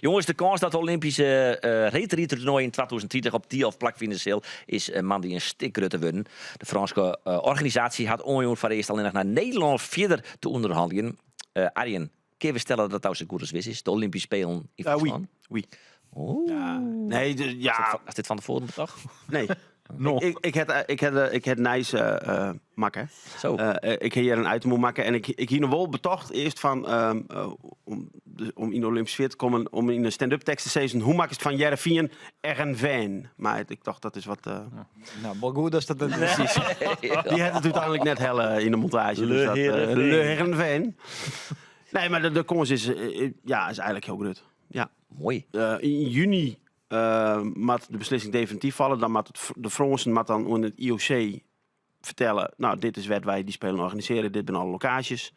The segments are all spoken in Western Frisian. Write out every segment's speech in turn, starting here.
Jonges, de kâns dat de Olympyske reedrydtoernoai yn 2030 op Thialf plakfine sil, is moandei in stik grutter wurden. De Frânske organisaasje hat oanjûn foarearst allinnich nei Nederlân fierder te ûnderhanneljen. Arjen, kinne we stelle dat dat no sa goed as wis is, de Olympyske Spelen yn Fryslân? Oui. Oh. Ja. Nee, dus, ja. Hast dit fan tefoaren betocht? Nee. No. Ik ha nijs makke. Zo. Ik ha hjir in item oer makke en ik hie noch wol betocht earst fan, om yn de Olympische sfear te kommen, om yn in stand-up tekst te sizzen, hoe makkest fan Hearrenfean Errenveen? Mar ik tocht dat is wat... Nou, wol goed dat dat net Precies. Dy hat it úteinlik net helle yn de montaazje. Le Dus dat, Heerenveen. Le Heerenveen. Nee, mar de kâns is, ja, is eigentlik hiel grut. Ja. Moai. Yn juny moat de beslissing definityf falle. Dan moat it, de Frânsen moat dan oan it IOC fertelle, nou, dit is wêr't wy dy spelen organisearje, dit binne alle lokaasjes.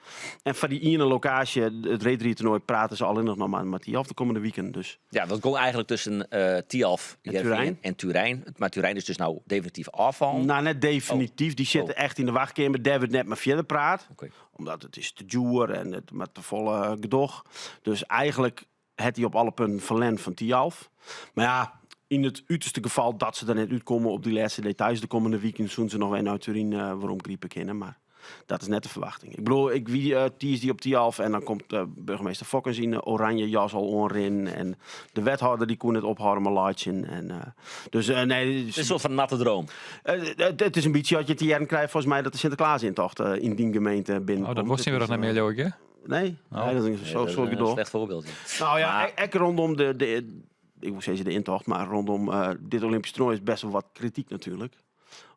En foar dy iene lokaasje, it reedrydtoernoai, prate se allinnich noch mar mei Thialf de kommende wiken. Dus. Ja, dat gong eigentlik tusken Thialf, En Hearrenfean Turijn. en Turijn. Mar Turijn is dus no definityf ôffallen. Nou, net definityf. Dy sitte Oh. echt yn de wachtkeamer. Dêr wurdt net mear fierder praat. Oké. Omdat it is te djoer en it moat te folle gedoch. Dus eigentlik hat dy op alle punten ferlern fan Thialf. Mar ja, yn it uterste gefal dat se der net útkomme op dy lêste details de kommende wiken, soene se noch wer nei Turyn weromgripe kinne. Mar dat is net de ferwachting. Ik bedoel, ik wie tiisdei op Thialf en dan komt burgemeester Fokkens yn de oranje jas al oanrinnen en de wethâlder dy koe net ophâlde mei laitsjen. En, dus, nee, Het is een soort van natte droom. It is in bytsje as je te hearren krije volgens mij dat de Sinteklaas-intocht yn dyn gemeente binnenkomt. Oh, dat wist je nog net mear, leau ik, hè? Nee, Oh. nee, dat is Nee, zo'n dat is soort een gedoch. slecht voorbeeld. ja. Nou ja, Maar- ek rondom de, ik moet zeggen de intocht, maar rondom dit Olympisch toernooi is best wel wat kritiek natuurlijk.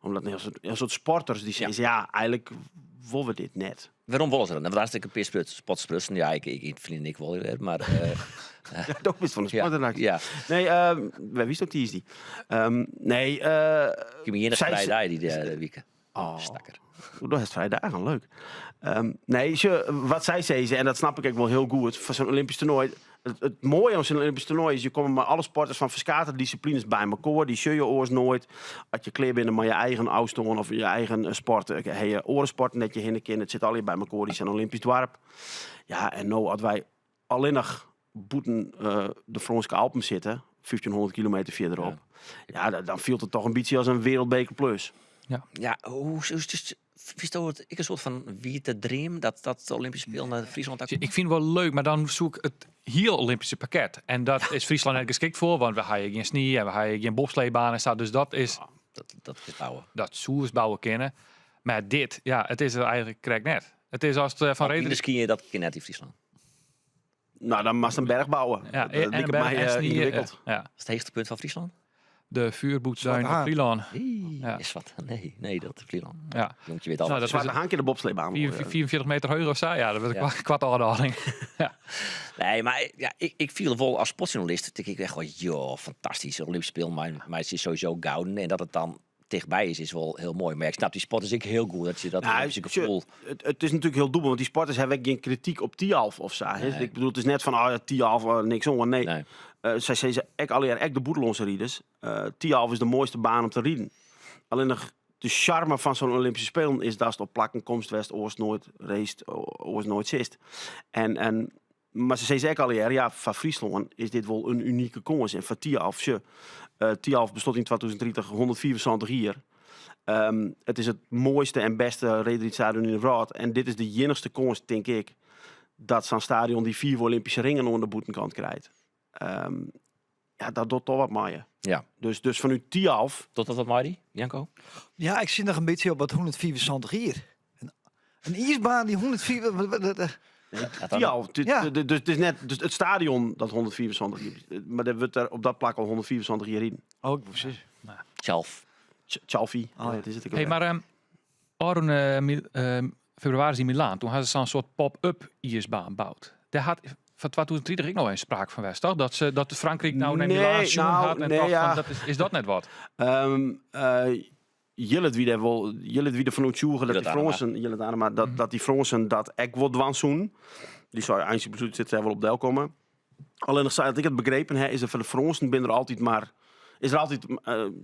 Omdat een heel soort sporters die zeggen, ja, eigenlijk willen we dit net. Wêrom wolle se dat? Want hartstikke pear sportsprutsen. Ja, ik ferline ik wol wer, mar Ja, do bist fan de ja, sportredactie. ja. Nee, wy wist op tiisdei. Nee, Ik bin iennige Zij frije dei dy de wike. Oh. Stakker. Do hast frije dagen, leuk. Nee, sjoch, wat sy sizze, en dat snap ik ek wol hiel goed, foar sa'n Olympisch toernoai. It moaie oan sa'n Olympisch toernoai is, je komme mei alle sporters fan ferskate dissiplines by mekoar. Dy sjogge je oars noait. As je klear binne mei je eigen ôfstân of je eigen sport, ha je oare sporten dêr't je hinne kinne. It sit allegear by mekoar yn sa'n Olympisch doarp. Ja, en no as wy allinnich bûten de Frânske Alpen sitte, 1500 kilometer fierderop, ja, dan fielt it toch in bytsje as in wereldbeker plus. Ja. Ja, hoe, fynsto it ek in soart fan wiete dream dat de Olympyske Spelen nei Fryslân ta Ik fyn it wol leuk, mar dan soe ik it hiel Olympyske pakket. En dat is Fryslân net geskikt foar, want we ha gjin snie en we ha gjin bobsleebaan en sa. Dus dat is Ja, dat is bouwe. Dat soest bouwe kinne. Mar dit, ja, it is der eigentlik krekt net. It is as it fan Alpine reden skiën, dat kin net yn Fryslân. Nou, dan moatst in berch bouwe. Ja, Dat en een liket berch my en snie, yngewikkeld. ja. Dat is it heechste punt fan Fryslân? De Vuurboetsduin Zwarte op Haan. Flylân. Nee, Ja. is wat. Nee, nee, dat is Flylân. Ja. Jonkje wit alles. Nou, dat is Zwarte Haan kin de bobsleebaan wol, 44 meter heger of sa. Ja, dat wurdt Ja. kwart ôfdaling. Ja. Nee, mar ja, ik fiel wol as sportjournalist, tink ik echt wol, joh, fantastysk, Olympisch Spelen, mar it is sowieso gouden. En dat it dan tichtby is, is wol hiel moai. Mar ik snap dy sporters ek hiel goed, dat je dat Nou, Olympische gefoel... It is natuerlik hiel dûbel, want dy sporters hawwe ek gjin krityk op Thialf of sa. Nee. Ik bedoel, it is net fan, oh, ja, Thialf, niks oan. Nee. Nee. Sy sizze ek allegear, ek de bûtenlânske riders, Thialf is de moaiste baan om te riden. Allinnich de sjarme fan sa'n Olympische Spelen is datst op plakken komst wêr'tst oars noait racest, oars noait sitst. Mar se sizze ek allegear, ja, foar Fryslân is dit wol in unike kâns. En foar Thialf, sjoch, Thialf bestiet yn 2030 175 jier. It is it moaiste en bêste reedrydstadion yn de wrâld. En dit is de iennichste kâns, tink ik, dat sa'n stadion dy 5 Olympyske ringen oan de bûtenkant krijt. Ja, dat docht toch wat mei je. Ja. Dus fanút Thialf. Docht dat wat mei dy, Janko? Ja, ik sit noch in bytsje op wat 175 jier. In iisbaan dy 104. Nee, Thialf. Ja. Dus it is net dus it stadion dat 175 jier, mar der wurdt der op dat plak al 175 jier riden. Oh, precies. Tjalf. Tjalfie, Oh, ja. dat is it ek Hey, mar ôfrûne febrewaris yn Milaan, doe ha se sa'n soart pop-up iisbaan boud. Dêr hat foar 2030 ek noch even sprake fan west, toch? Dat se, dat Frankryk no nei Nee, Milaan sjoen nou, hat en nee, tocht ja. fan, dat is, is dat net wat? Jillet wie dêr wol, Jillet wie derfan oertsjûge dat Jillet dy Anema. Frânsen, Jillet Anema, dat, dat dy Frânsen dat ek wol dwaan soenen. Dy sei eins beslút sit dêr wol op delkomme. Allinnich sa dat ik it begrepen ha, is der foar de Frânsen binne der altyd mar. Is der altyd,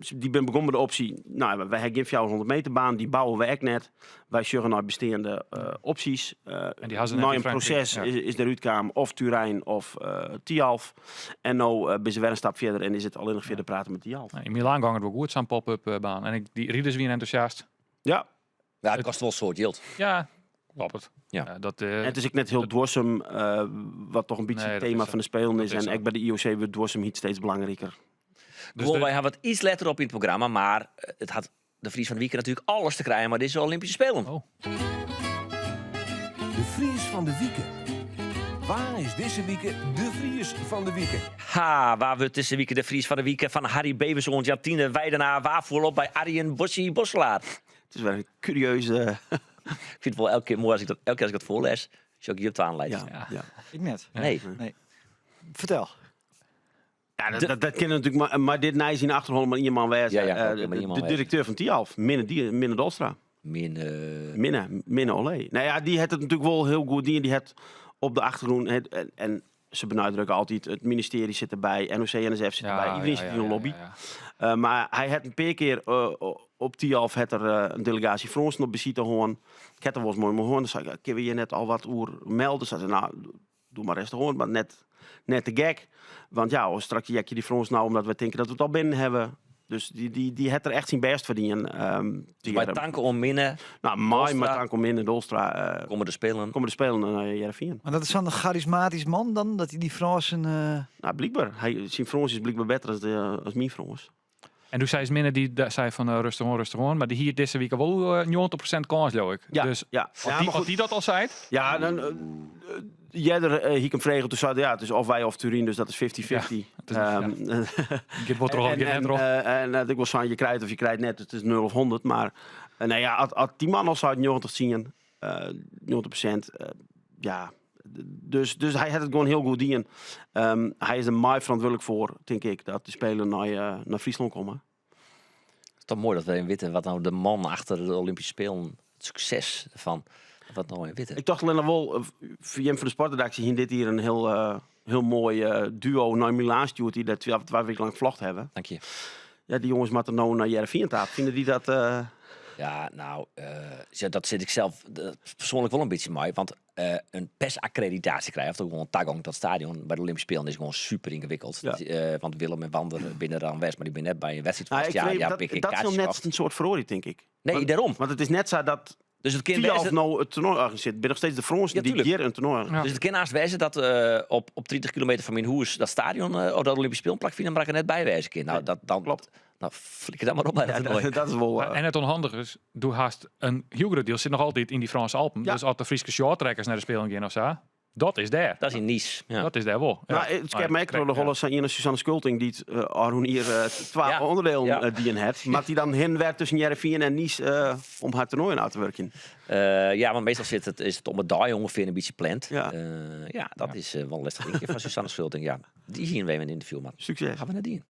dy binne begûn mei de opsje, no, wy ha gjin 400 meter baan, dy bouwe we ek net. Wy sjogge nei besteande opsjes. En dy ha se net Nei yn in Frankryk, proses ja. is derút kaam of Turijn of Thialf. En no binne se wer in stap fierder en is it allinnich fierder praten mei Thialf. Nou, yn Milaan gong it wol goed, sa'n pop-up baan. En ik, dy riders wiene entûsjast. Ja. Ja, it kostet wol in soad jild. Ja, kloppet. Ja. Dat, En it is ek net hiel duorsum, wat toch in bytsje Nee, it dat tema is fan de Spelen Dat is. is En sa. ek by de IOC wurdt duorsumheid steeds belangriker. Dus Gewoan, wy hawwe it iets letter op yn it programma, mar it hat de Fries fan de Wike natuerlik alles te krijen mei dizze Olympyske Spelen. Oh. De Fries fan de Wike. Wa is dizze wike de Fries fan de Wike? Ha, wa wurdt dizze wike de Fries fan de Wike? Fan Harry Bevers oant Jantine Weidenaar, wa foel op by Arjen Bossie Bosselaar? It is wer in kurieuze... Ik fyn it wol elke kear moai as ik dat, elke kear as ik dat foarlês, sjoch ik hjir op twa leit. Ja, Ja. ja. Ik net. Nee. Nee. Fertel. Ja, dat kin natuerlik mar dit nijs yn de achterholle mar ien man wêze. Ja, ja, klopt, maar ien man De wêze. direkteur fan Thialf, Minne, Minne Dolstra. Minne. Minne, Minne Olé. Nou ja, dy hat it natuerlik wol hiel goed dien. Dy hat op de achtergrûn, het, en se benadrukke altyd, it ministearje sit derby, NOC, NSF sit derby. Iedereen sit yn in lobby. Mar hy hat in pear kear op Thialf hat er in delegaasje Frânsen op besite hân. Ik ha der wolris mei him hân. Dan sei ik, kinne we hjir net al wat oer melde? Sei se, nou, doe mar rêstich oan, mar net te gek. Want ja, oars straks jekke dy Frânsen nou omdat wy tinke dat we it al binnen hawwe. Dus dy hat der echt syn bêst foar dien. Dus mei tank oan Minne Nou, mei Dolstra. mei tank oan Minne Dolstra, Komme de Spelen. Komme de Spelen nei Hearrenfean. Maar dat is zo'n charismatisch man dan, dat hy dy Frânsen... Nou, blykber. Syn Frâns is blykber better as myn Frâns. En doe sei Minne, dy sei fan, rêstich oan, rêstich oan. Mar dy hie dizze wike wol 90% kâns, leau ik. Ja, Dus ja. Ja, maar as goed. dy dat al seit. Ja, dan, earder hie ik him frege, doe sei er, ja, it is of wy of Turyn, dus dat is 50-50. Ja, het is, ja. Giet wol troch, giet net troch. En ik wol sein, je krijt of je krijt net, it is 0 of 100. Mar nou ja, as dy man al seit 90 tsien, 90%, ja. Dus hy hat it gewoan hiel goed dien. Hy is der mei ferantwurdlik foar, tink ik, dat de Spelen nei Fryslân komme. It is toch moai dat we even witte wat nou de man achter de Olympische Spelen, it sukses derfan, wat no even witte. Ik tocht allinnich wol, foar jim fan de sportredaksje hiene dit jier in hiel moai duo nei Milaan stjoerd, dy't dêr twa wiken lang vlogd hawwe. Dank je. Ja, dy jonges moatte no nei Hearrenfean ta. Fine dy dat... Ja, nou, ja, dat sit ik sels persoanlik wol in bytsje mei, want in persakkreditaasje krije, of gewoan tagong tot it stadion by de Olympische Spelen is gewoan super yngewikkeld. Ja. Want Willem en Wander binne der dan west, mar dy binne net by in wedstriid Nou, fan ik ja, weet ja, dat pik ik dat sil kaartsjes net kocht. in soad feroarje, tink ik. Nee, dêrom. Want it is net sa dat Dus it kin Thialf wêze no it toernoai organisearret. Binne noch steeds de Frânsen Ja, dy't tuurlijk. hjir in toernoai Ja. Dus it kin aanst wêze dat op 30 kilometer fan myn hûs dat stadion, of dat Olympisch Spelen plakfine, mar ik der net by wêze kin. Nou, Nee, dat, dan, klopt. Nou, flikker dat mar op by dat Ja, toernoai. dat is wol, Maar en it ûnhandige is, do hast in hiel grut diel sit noch altyd yn dy Frânske Alpen. Ja. Dus as de Fryske shorttrackers nei de Spelen gean of sa, dat is dêr. Dat is yn Nice. Ja. Dat is dêr wol. Ja. Nou, it skept my ek troch de holle sa ien as Suzanne Schulting, dy't ôfrûne jier twa Ja. onderdelen, Ja. dien hat. Moat dy dan hin wer tusken Hearrenfean en Nice om har toernoaien ôf te wurkjen? Ja, want meastal is it om 'e dei ûngefear in bytsje pland. Ja. Ja, dat is wol in lestich dinkje fan Suzanne Schulting. Ja, dy hiene we even in ynterview, mar Sukses. hawwe we net dien.